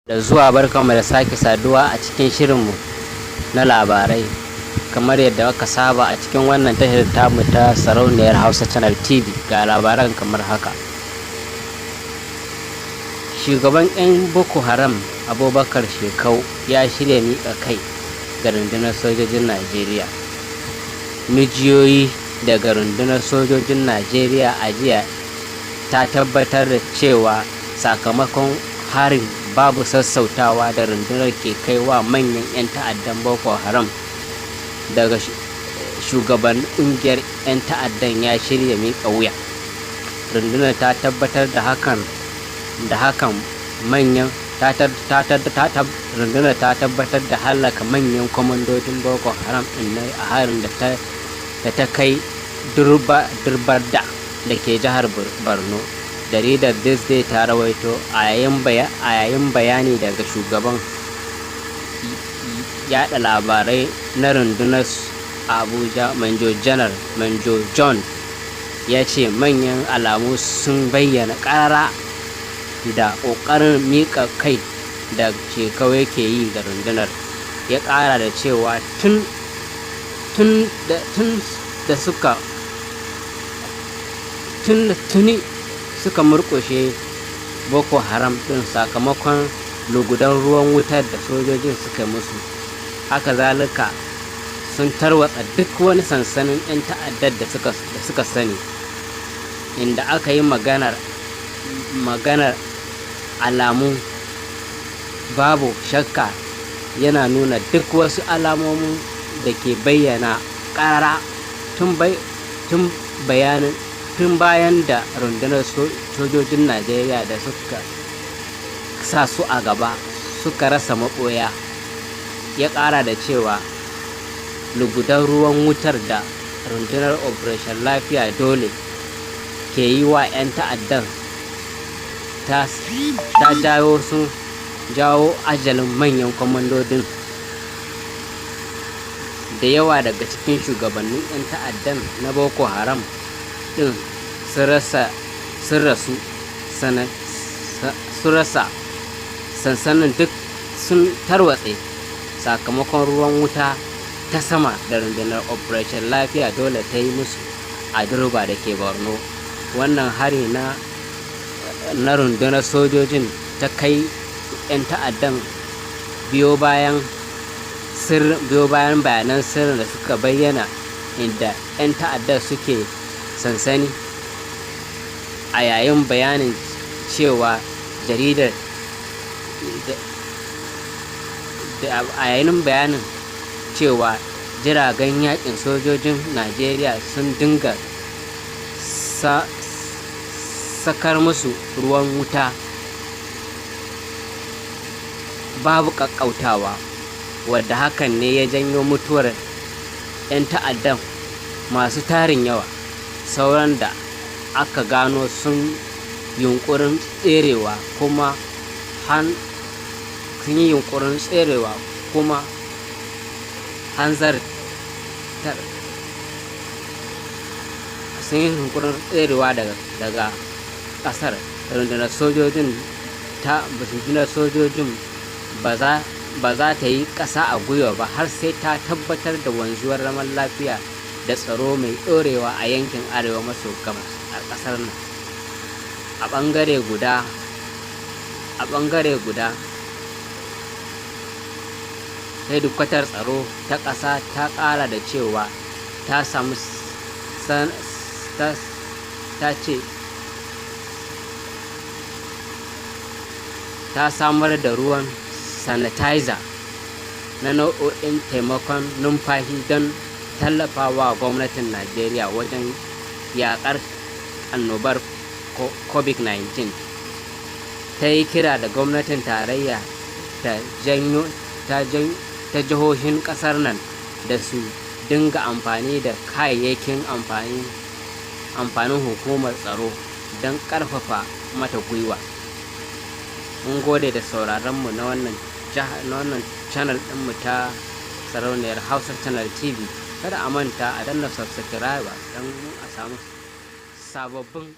Da zuwa, barkanmu da sake saduwa a cikin shirinmu na labarai kamar yadda aka saba a cikin wannan tashar tamu ta Sarauniyar Hausa Channel TV. Ga labaran kamar haka. Shugaban 'yan Boko Haram Abubakar Shekau ya shirya miƙa kai ga rundunar sojojin Najeriya. Majiyoyi daga rundunar sojojin Najeriya a jiya ta tabbatar da cewa sakamakon harin babu sassautawa da rundunar ke kai wa manyan 'yan ta'addan Boko Haram daga shugaban ƙungiyar 'yan ta'addan ya shirya miƙa wuya. Rundunar ta tabbatar da hakan da hakan manyan ta rundunar ta tabbatar da hallaka manyan kwamandojin Boko Haram ɗin a harin da ta kai Durbarda da ke jihar Borno. Jaridar This Day ta rawaito a yayin bayani daga shugaban yada labarai na rundunar a Abuja, Manjo Janar Manjo John, ya ce manyan alamu sun bayyana ƙarara da ƙoƙarin miƙa kai da Shekau yake yi ga rundunar. Ya ƙara da cewa tun da suka tun tuni suka murƙushe Boko Haram ɗin sakamakon lugudan ruwan wutar da sojojin suka musu. Haka zalika sun tarwatsa duk wani sansanin 'yan ta'addar da suka sani, inda aka yi maganar alamu babu shakka yana nuna duk wasu alamomin da ke bayyana ƙarara tun bayan da rundunar sojojin Najeriya da suka sa su a gaba suka rasa maɓoya. Ya ƙara da cewa lugudan ruwan wutar da rundunar Operation Lafiya Dole ke yi wa 'yan ta'addan ta jawo sun jawo ajalin manyan kwamandodin. Da yawa daga cikin shugabannin 'yan ta'addan na Boko Haram ɗin sun rasu, sun rasa sansanin, duk sun tarwatse sakamakon ruwan wuta ta sama da rundunar Operation Lafiya Dole ta yi musu a Durba da ke Borno. Wannan hari na rundunar sojojin ta kai 'yan ta'addan biyo bayan bayanan sirrin da suka bayyana inda 'yan ta'addar suke sansani. A yayin bayanin cewa jaridar a yayin bayanin cewa jiragen yakin sojojin Najeriya sun dinga sakar musu ruwan wuta babu ƙaƙƙautawa, wadda hakan ne ya janyo mutuwar 'yan ta'addan masu tarin yawa. Sauran da aka gano sun yi yunƙurin tserewa kuma hanzartar sun yi yunƙurin tserewa daga ƙasar. Rundunar sojojin ba za ta yi ƙasa a gwiwa ba har sai ta tabbatar da wanzuwar zaman lafiya da tsaro mai ɗorewa a yankin arewa maso gabas a ƙasar nan. A ɓangare guda, hedikwatar tsaro ta ƙasa ta ƙara da cewa ta samu ta ce ta samar da ruwan sanitizer na nau'o'in taimakon numfashi don tallafawa gwamnatin Najeriya wajen yaƙar annobar COVID-19. Ta yi kira da gwamnatin tarayya ta jihohin ƙasar nan da su dinga amfani da kayayyakin amfanin hukumar tsaro don ƙarfafa mata gwiwa. Mun gode da sauraron mu na wannan channel ɗinmu ta Sarauniyar Hausa Channel TV. Kada a manta a danna subscribe don a samu sababbin